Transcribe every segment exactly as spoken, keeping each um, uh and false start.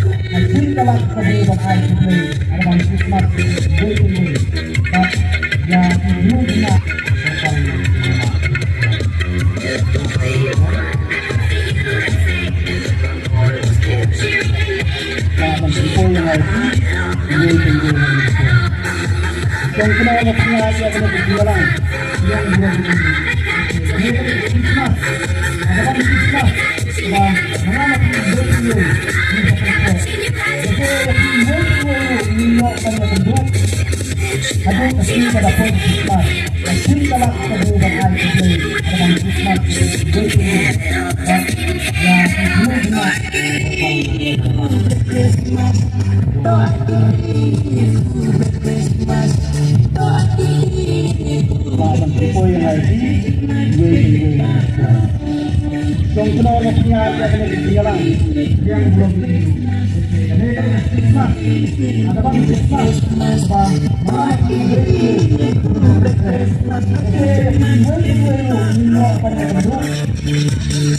Krismas. Ai sngewbha ka bor ban ai khublei. Advance Krismas. Wei wei wei. Bad ïa ki briew jong nga. Ka ban sngewthuh ïa ngi. Wei wei wei. Jong kane ka pynïaid ïa kane ka jingïalang. Ïa kane ka Krismas. Ada ka Krismas. Ba, mana nak pergi dulu. Ada ka Krismas. Ada ka Krismas. Ada ka Krismas. Ada ka Krismas.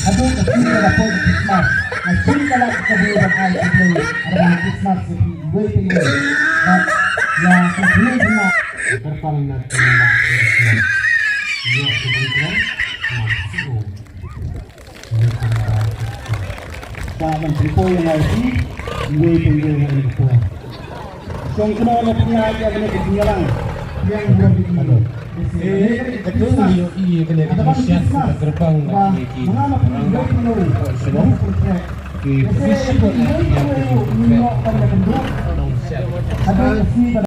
Aduh, ka sini ka dapur Christmas. Ka sini ka la ka dapur Christmas. Wei phi wei. Ba ïa ki briew jong nga. Kyrpang na ka. Ïa ki briew jong nga. Ka ban sngewthuh ïa ngi. Wei phi wei. Shong kno na pynïaid ïa kane ka jingïalang. Ïa kane ka jingïalang. Eh, ka tu ïohi ïa kane ka jingïalang ka kyrpang na ki, ki orang shnong. Ki office support na ki, ki